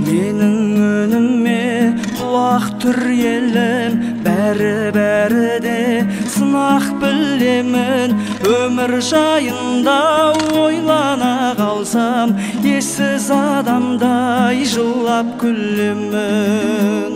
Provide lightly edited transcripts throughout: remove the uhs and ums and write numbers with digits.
Менің үніме құлақ түр елім, бәрі-бәрі де сынақ білемін. Өмір жайында ойлана қалсам, ессіз адамдай жылап күлемін.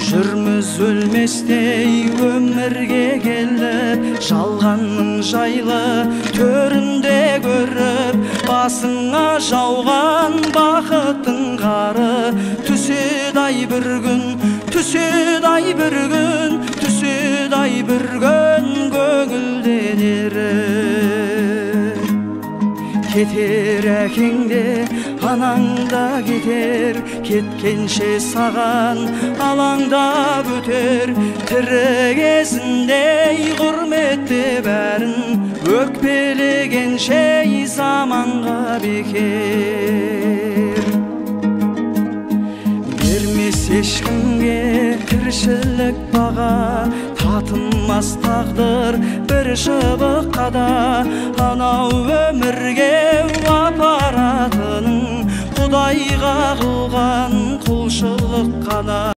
Жүрміз өлместей өмірге келіп, жалғанның жайлы төрінде көріп, басыңа жауған бақыттың қары түседі ай бір күн, түседі ай бір күн, түседі ай бір күн көңілден еріп. Кетер әкең де, анаң да кетер, кеткенше саған алаңдап өтер. Тірі кезінде құрметте бәрін, өкпелегенше заманға бекер. Бермес ешкімге тіршілік баға, татымас тағдыр бір шыбыққа да. Анау өмірге апаратының Құдайға қылған құлшылық қана.